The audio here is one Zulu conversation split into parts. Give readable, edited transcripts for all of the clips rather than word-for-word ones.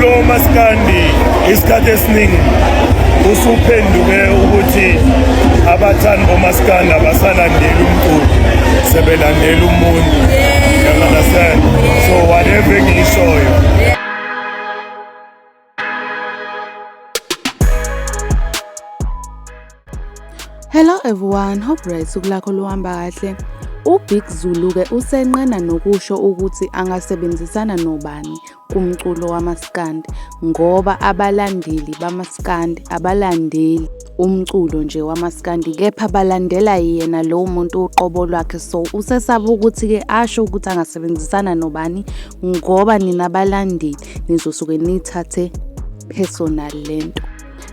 Umculo womaskandi isikhathi esiningi usuphenduke ukuthi abathandi bomaskandi abasalandeli umculo, sebelandela umuntu. You understand? So whatever engiyishoyo. Hello everyone, hope right usuku lakho luhamba kahle. UBig Zulu ke usenqena nokusho ukuthi angasebenzisana nobani kumculo wamaskandi ngoba abalandeli bamaskandi abalandeli umculo nje wamaskandi kepha balandela yena lowo muntu uqobo lwakhe. So usesaba ukuthi-ke asho ukuthi angasebenzisana nobani ngoba nina balandeli nizosuke nithathe personal lento.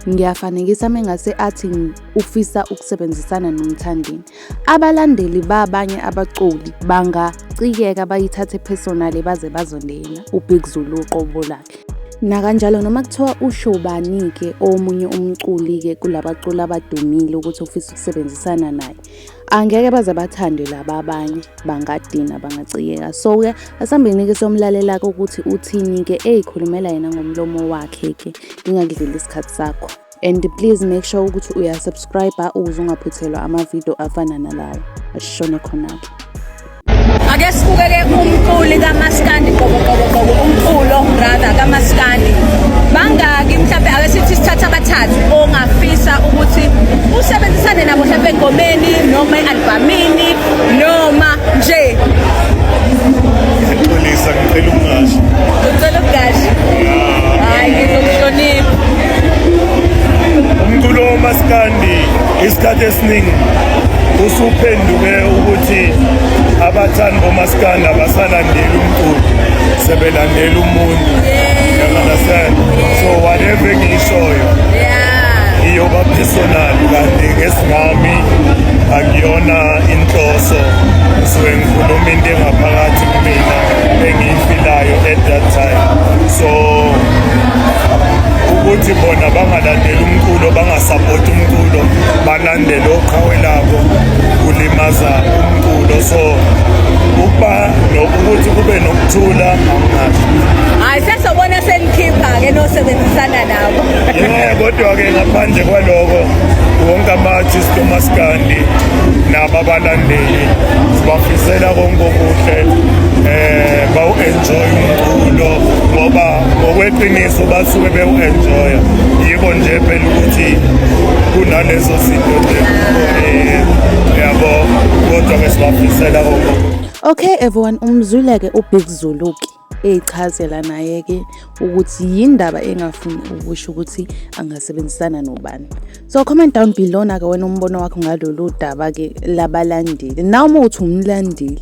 Ngiyafanekisa mengase athi ufisa ukusebenzisana noMthandeni. Abalandeli babanye abaculi bangacikeka bayithathe personally baze bazonde yena uBig Zulu uqobo lwakhe. Nakanjalo noma kuthiwa usho bani-ke omunye umculi-ke kulabaculi abadumile ukuthi ufisa ukusebenzisana naye, angeke baze bathande laba abanye, bangadina bangacikeka. So-ke asambeni-ke siyomlalela-ke ukuthi uthini-ke eyikhulumela yena ngomlomo wakhe-ke, ngingakudleli isikhathi sakho. And please make sure ukuthi uyasubscribe ukuze ungaphuthelwa ama-video afana nalawa. Asishone khona-ke. Ake sibukeke umculi kaMaskandi qobo qobo qobo, umculo rather kaMaskandi. Bangaki mhlawumbe, ake sithi sithatha abathathu ongafisa ukuthi usebenzisane nabo mhlawumbe engomeni noma e-albhamini noma nje? Ngiyaxolisa, ngicela ukungasho. Ucela ukungasho? Hayi, ngizokuhlonipha. Umculo womaskandi isikhathi esiningi usuphenduke ukuthi abathandi bomaskandi abasalandeli umculo, sebelandela umuntu. You understand? So whatever engiyishoyo iyoba personal, kanti ngesingami akuyona inhloso. Ngisuke ngikhuluma into engaphakathi kumina engiyifilayo at that time. So ukuthi bona bangalandeli umculo, bangasapoti umculo, balandele oqhawe labo, kulimaza umculo. So ukuba ukuthi kube nokuthula, angingasho. Hayi, sesobona senikhipha-ke nosebenzisana nabo. Yeah, kodwa-ke ngaphandle kwaloko, wonke ama-artist omaskandi nabo abalandeli sibafisela konke okuhle, bawu-enjoy umculo ngoba ngokweqiniso basuke bewu-enjoya. Yiko nje phela ukuthi kunalezo zinto nje, yabo, kodwa-ke sibafisela konke okuhle. Okay everyone, umzwile-ke uBig Zulu-ke eyichazela naye-ke ukuthi yindaba engafuni ukusho ukuthi angasebenzisana nobani. So comment down below na-ke wena umbono wakho ngalolu daba-ke labalandeli. Nawe uma uthi umlandeli,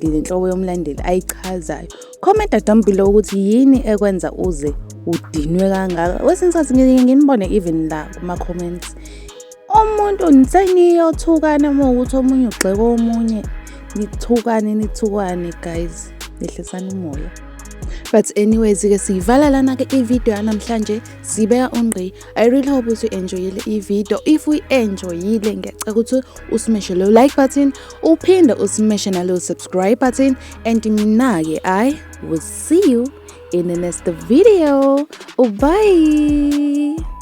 le nhlobo yomlandeli ayichazayo, comment down below ukuthi yini ekwenza uze udinwe kangaka. Kwesinye isikhathi ngiye nginibone even la kuma-comments, umuntu seniyothukana uma ukuthi omunye ugxeka omunye, nithukane nithukane guys, yehlisani umoya. But anyways-ke siyivala lana-ke ividiyo yanamhlanje, sibeka ungqi. I really hope ukuthi u-enjoyile ividiyo. If uyi-enjoyile, ngiyacela ukuthi usmeshe lo like button, uphinde usmeshe nalo subscribe button, and mina-ke I will see you in the next video. Bye.